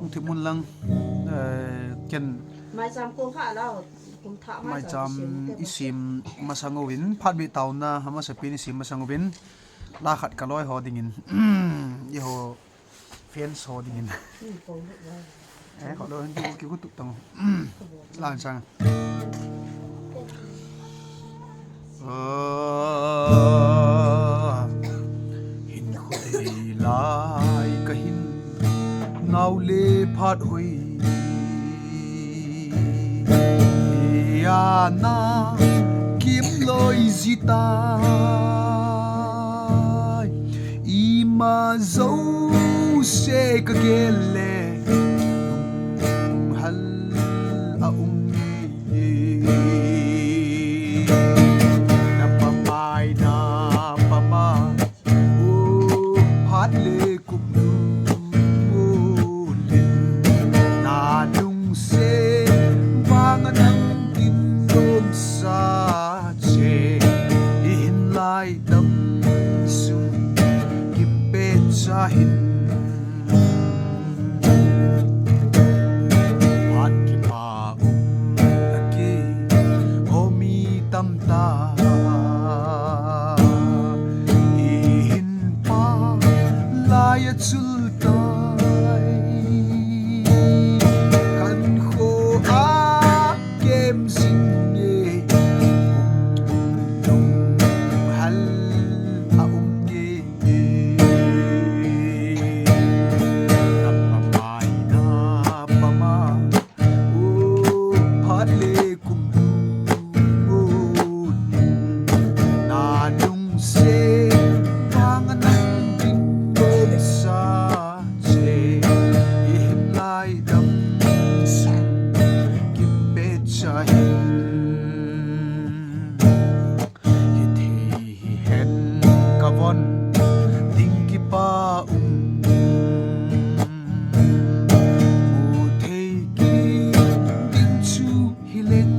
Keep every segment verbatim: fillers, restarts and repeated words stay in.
Thimmun lang, eh, ken maicham ko kha la, kum tha maicham maicham isim masang uvin, phat be tauna, hama sapin isim masang uvin, la khat ka loi ho dingin, i ho fans ho dingin. Eh, ho lo hin ki, ki kutuk tang. Lan sang. Ah, hin khut ei lai ka hin nau le phat hoi. Ia na kim loi zita. Ima zo se ka gel le hal a um nge. Na pamai na pama, o phat le kum lu lin. Na lung se vang a nang tin dom sa che. I hin lai dam sung kim pe cha hin. Phat kipa um na ki o mi tam ta. I hin pa lai a chul tai. Kan kho a kem zing nge. Lung hal a um nge. Na pamai na pama, o phat le kum lu. Na lung se vang a nang tin dom sa che. I hin lai dam sung kim pe cha hin. Hi thei hi hen ka von ding kipa um. Mu thei ki ding chu hi leng.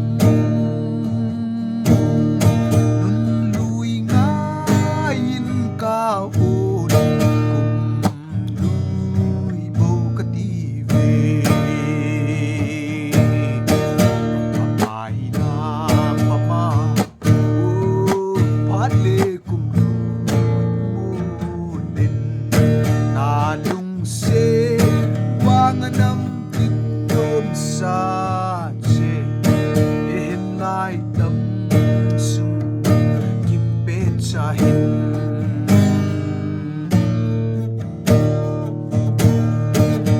Nun lui ngai in ka un kum lui bo ka ti ve. Pamai na pama, o phat le kum lui mo nen. Na lung se vang a nang tin dom sa che. I hin lai dam sung kim pe cha hin.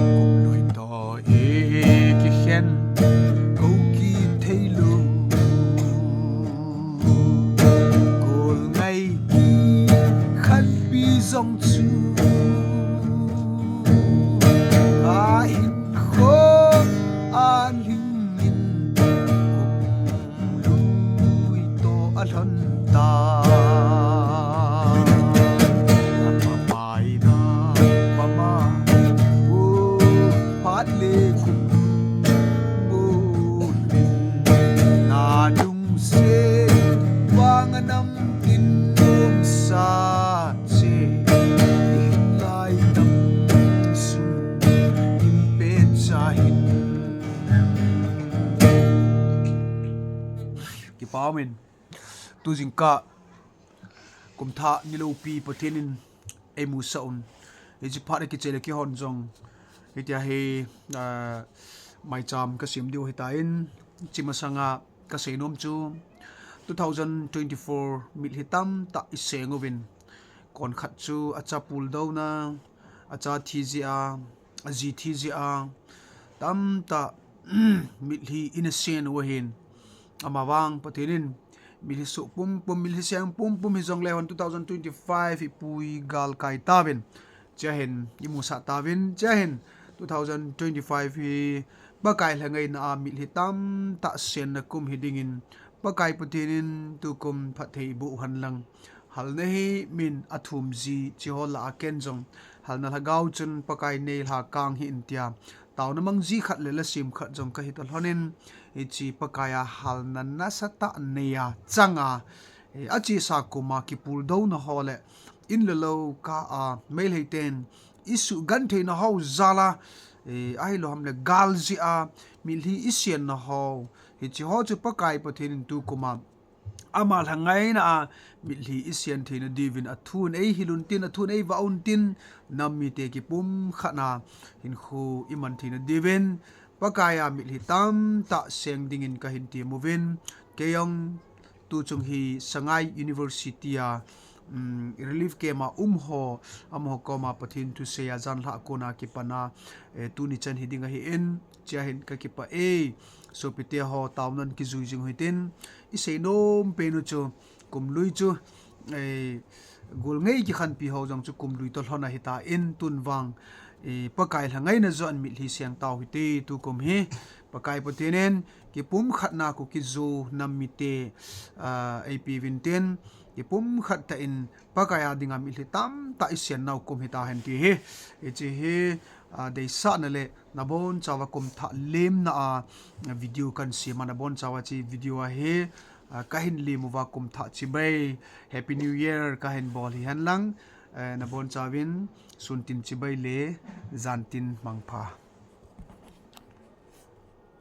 Kum lui to e ki khen ko ki thei lo. Kol ngai ki khan pi zong chu a hin kho a ling in kum lui to a lhon ta. Na pamai na pama, o phat le kum lu mo nen. Na lung se vang a nang tin dom sa che. I hin lai dam sung kim pe cha hin. Kipa um in, tu jingkah kum tha ni lopi Pathen in ei musah un. Hiche phat a kichai le kihon jong hitia hi, ah, maicham ka sem diu hitan, hiche masanga ka seinom chu two thousand twenty-four mitlhi tamtah i seng uvin, kon khat chu acha puldouna, acha thi jeh a, aji thi jeh a, tamtah mitlhi ina sen u ahin, amavang Pathen in mitlhi soh pumpum, mitlhi seng pumpum hijongle hon two thousand twenty-five i pui galkai tauvin, chia hin i musah tauvin, chia hin two thousand twenty-five hi Pakai lhangaina a mitlhi tamtah senna kum hi dingin, Pakai Pathen in tukum phatthei boh hen lang, halna hi min athum ji chi ho lah a ken jong halna lhagao chun Pakai nei lha kang hih in tia taona mang ji khat le lhasim khat jong kahi ta lhon in, hiche Pakai a halna nasatah nei a chang a, eh, achesa kum a kipuldouna ho le in le lou kah a Meitei ten i sugentheina ho jal a, eh, ahilou ham le gal jeh a mitlhi i sianna ho, hiche ho chu Pakai Pathen in tukum a ama lhangaina a mitlhi i sian theina diuvin athun eihil untin, athun eivah untin, nam mite kipumkhatna hinkho i man theina diuvin, Pakai a mitlhi tamtah seng dingin kahin temuvin, kei jong tuchung hi Sagaing University a, um, relief camp a um ho, amaho koma Pathen thusei a janlhah kona kipana, eh, tuni chan hi ding ahin, chea hin kakipah e, sopite ho taonan kijui jing u hitin, i seinom pen u chu, kum lui chu, eh, gol ngei kikhanpi ho jong chu kum lui toh lhon ahitan, tun vang, eh, Pakai lhangaina joh in mitlhi seng tau hite tukum hi, Pakai Pathen in kipumkhatna Kuki-Zo nam mite, ah, eipeuvin tin, kipumkhat tah in Pakai a dinga mitlhi tamtah i sian nau kum hitahen ti hi, hiche hi, ah, deisahna le nabonchauva kum thah lemna a video kahin sem a, nabonchauva hiche video a hi, ah, kahin lem uva kum thah chibai, Happy New Year kahin bol hihen lang, eh, nabonchauvin sun tin chibai le jan tin mangpha.